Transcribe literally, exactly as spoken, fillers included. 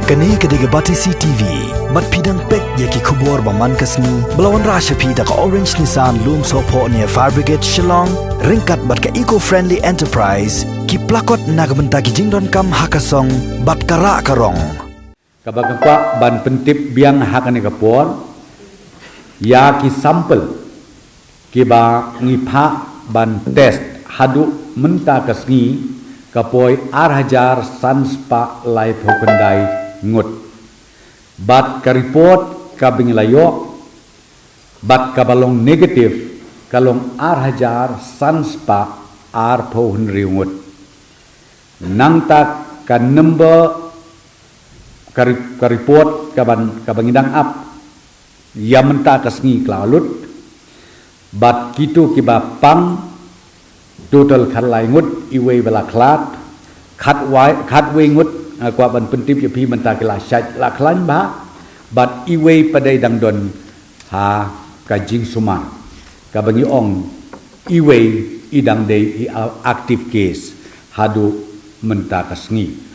Kane ka dei ka Batesi T V, bad phi dang peit ïa ki khubor ba man ka sngi, ba la wanrah sha phi da ka Orange Nissan Lumsohphoh near Fire Brigade Shillong, ryngkat bad ka Eco Friendly Enterprise, ki plakot na ka bynta ki jingdonkam ha ka song, bad ka rah ka rong. Kaba nga kwah ban pyntip biang ha kane ka por, ïa ki sample kiba ngi phah ban test haduh mynta ka sngi ka poi ar hajar san spah laiphew khyndai ngut. Bad ka report kaba ngi la ïoh, bad kaba long negative, ka long ar hajar san spah arphew hynriew ngut. Nangta ka number ka, re- ka report kaban, kaba ngi dang ap ïa mynta ka sngi ka la lut. Bad kito kiba pang total khatlai ngut, iwei ba la khlad, khatwei, khatwei ngut, nga kwah ban pyntip ïa phi mynta ki la shait la khlaiñ bha, bad iwei pat dei dang don ha ka jingsumar. Kaba ngi ong iwei i dang dei i a- active case haduh mynta ka sngi.